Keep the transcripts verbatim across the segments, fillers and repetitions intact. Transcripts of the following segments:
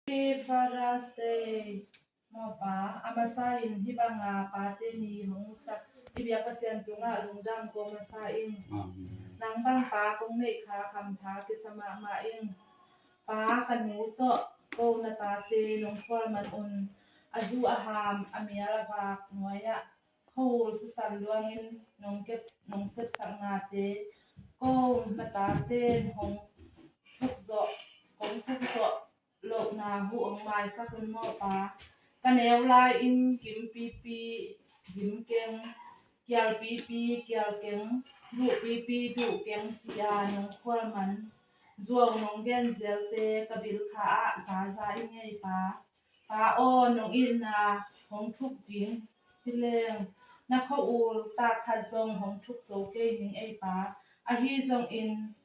Happy Father's Day. Mawpa, a masa in hih banga pate ni hong musak i biak Pasian tungah lungdam ko masa in. Amen. Nang bang pa kong neih kha khampha kisa mahmah in. Pa, ka nu tawh ko na tate nong khual man un, a zu a ham, a mial a vak nuai-ah khuahul sisan luangin nong kep, nong sepsak nate ko na tate hong thuk zawh, kong thuk zawh lohna huh hong maisak un mawpa. Ka neu lai-in gim pipi gim keng, kial pipi kial keng, duh pipi duh keng ci-a nong khual man, zuau nong gen zelte ka bil kha ah zaza i ngei pa. Pa aw, nong itna hong thuk ding hi leng na khuahul tak khat zong hong thuk zo kei ning ei pa. Ahi zongin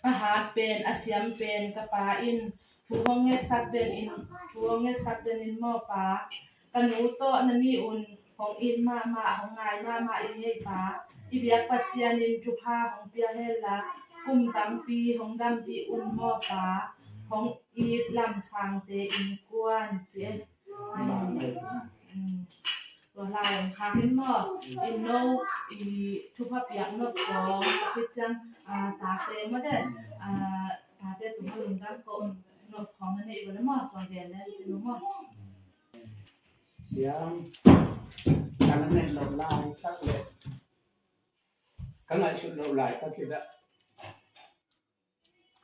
a hat pen, a siam pen ka pa in thu hong ngetsak den in, thu hong ngetsak den in mawpa. Ka nu tawh na ni un hong it mahmah, hong ngai mahmah in ei pa. I biak Pasian in thupha hong pia henla kum tampi hong dam dih un mawpa. Hong it lamsangte innkuan ci e. Tua lai hong khak in maw, in no i thupha piak nop kong ka khit ciang, ah, tate maw de, ah, tate tung a lungdam ko nop kong na neih bale maw, tua gen le ci nu maw. Siang, ka lamet lo lai tak le, ka ngaihsut lo lai tak kida.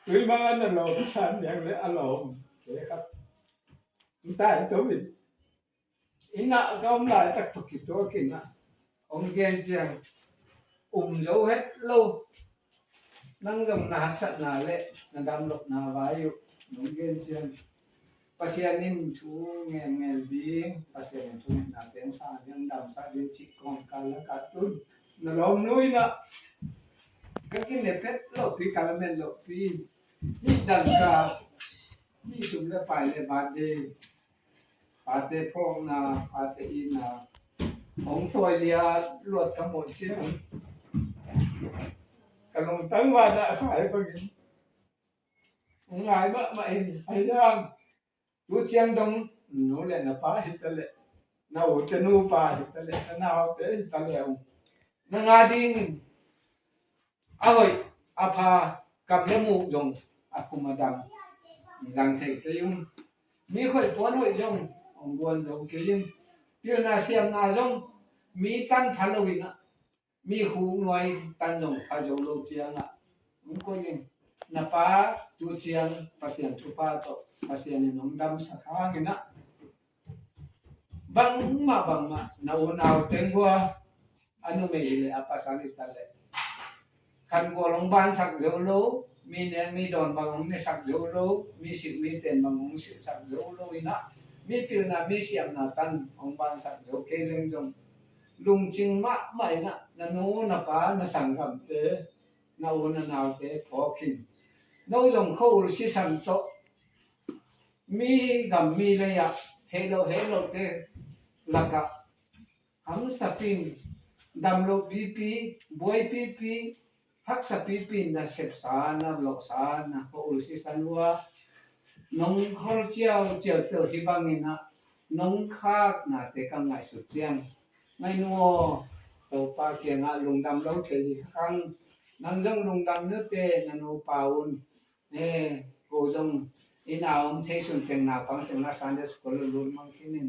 Tui bang a na lawm san liang le a lawm te khat. Ntai to in. Inn ah ka om laitak tawh kituak in ah hong gen ciang um zo het lo. Nang zong na haksatna le na damlohna vai uh hong gen ciang Pasian in thu ngelngel ding, Pasian in thungetna teng sang ding, damsak ding cih kong kal lakah tun na lawmnu in ah ka kinepet lopi, ka lamet lopi. Hih dangka, hih sum le pai le birthday, pate phawkna, pate itna hong tawi lia luat ka muh ciang ka lungtang vanah a khai bangin hong ngai mahmah in, a hiam? Tu ciang dong nu le na pa hi ta leh, na u te nu pa hi ta leh, na naute hi ta leh, na nga dingin a hoih a pha kam le muh zong a khum a dam zang thei kei ung. Mi khoih puan hoih zong hong guan zo kei ung. Pilna siamna zong mi tan pha lo in ah, mi khuk nuai tan zong pha zo lo ciangah hong koih in. Na pa tu ciang Pasian thupha tawh Pasian in hong damsak hangin ah, bangmah bangmah na unau teng hua, a numei hi leh a pasal hi ta leh, khan gual hong bansak zo lo, mi neng mi dawn bang hong nesak zo lo, mi silh mi ten bang hong silhsak zo lo in ah, mi pilna mi siamna tan hong bansak zo kei leng zong, lungcing mahmah in ah na nu na pa na sanggamte, na u na naute phawk in. No zong khuahul sisan tawh mi gam mi lei ah theih loh het lohte lakah hamsapin, dam loh pipi, buai pipi, haksa pipi in na sepsa, na lawhsa, na khuahul sisan uh a nong khol ciauciau teuh hi bangin ah nong khaknate ka ngaihsut ciang, ngaihnu aw, Topa kiangah lungdam lo thei hi khang. Nang zong lungdam nute, na nupa un. Eh, ko zong inn a om thei sun teng, naupang teng la Sunday school lut mang khin in,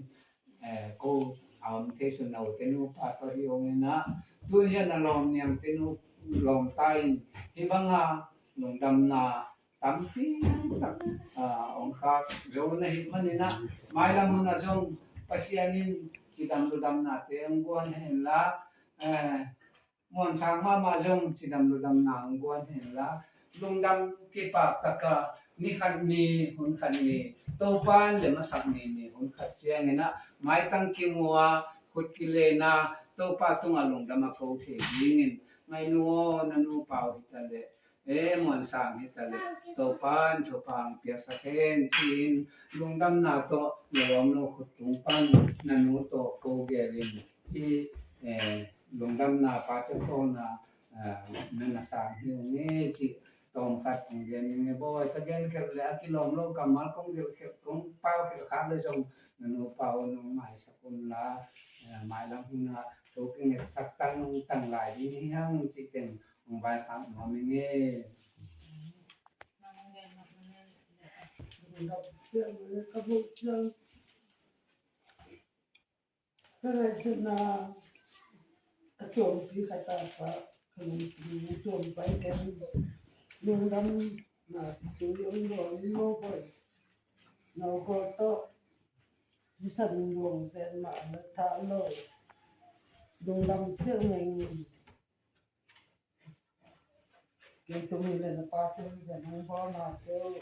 eh, ko a om thei sun na u te nupa tawh hi ung in ah, tun hian a lawm niamte nu lawm ta in, hi banga lungdamna tampi tak, ah, hong khak zo na hih manin ah, mailam hun ah zong Pasian in cidam ludamnate hong guan henla, eh, Muansang mahmah zong cidam ludamna hong guan henla, lungdam kipak taka ni khat ni, hun khat ni, Topa in lem a sak ni ni, hun khat ciangin ah maitang kimu a, khut kilen a, Topa tungah lungdam a ko thei dingin, ngaihnu aw, na nupa uh hi ta leh, e, Muansang hi ta leh, Topa in thupha hong piaksak hen ci-in, lungdamna tawh na lawmnu khut tung pan na nu tawh ko gelin, hih, eh, lungdamna pate tawh na, ah, na na sang hi ung e cih Tawm khat kong gen ning e bawi, ka gen khelh le a kilawm lo kammal kong gelh khelh, kong pau khelh kha le zong na nu pau nong maisak un la, mailam hun ah thu kingetsak tang nong tang lai ding hi hang cih teng hong vaikhak nuam ing e. Ka ngaihsutna a tuampi khat a pa ka lungsim a tuam pai ken lungdamna tui om lo in lo boi. No ko tawh sisan luang zen mah a la thah lo lungdam piak meng. Kei tung hi le na pa tung hi le nang bawlna teu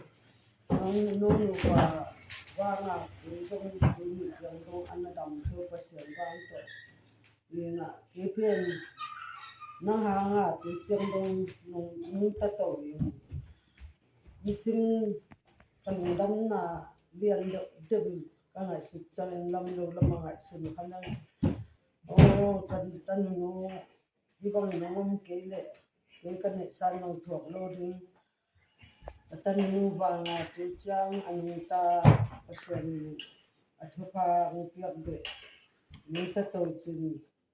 nang nu nu pa vanga tui zong tui nih ciang dong an na dam teu Pasian vang tawh. Ina kei pen nang hanga tui ciang dong nung nung ta to in. Nisim ka lungdamna lian deuh deuh ka ngaihsut ciangin lam lo lam a ngaihsun kha nang. O kan ta nunu hi bang nong om kei leh kei ka neihsa nong thuak lo ding. Ka ta nunu vanga tui ciang a nungta Pasian a thupha hong piak beh nungta to cin.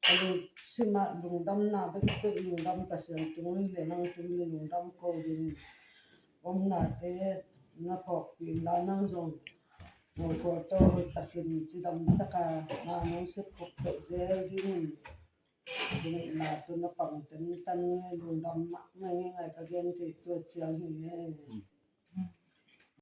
Ka lungsim ah lungdamna bekbek lungdam Pasian tung hi le nang tung hi le lungdam ko ding. Omnate na phawkpih la nang zong nong ko to hoih takin cidam taka na nong sep khop to zel ding. Lungna tu na pang ten tan nge lungdam mah ngai ngai ka gen te tua ciang hi nge.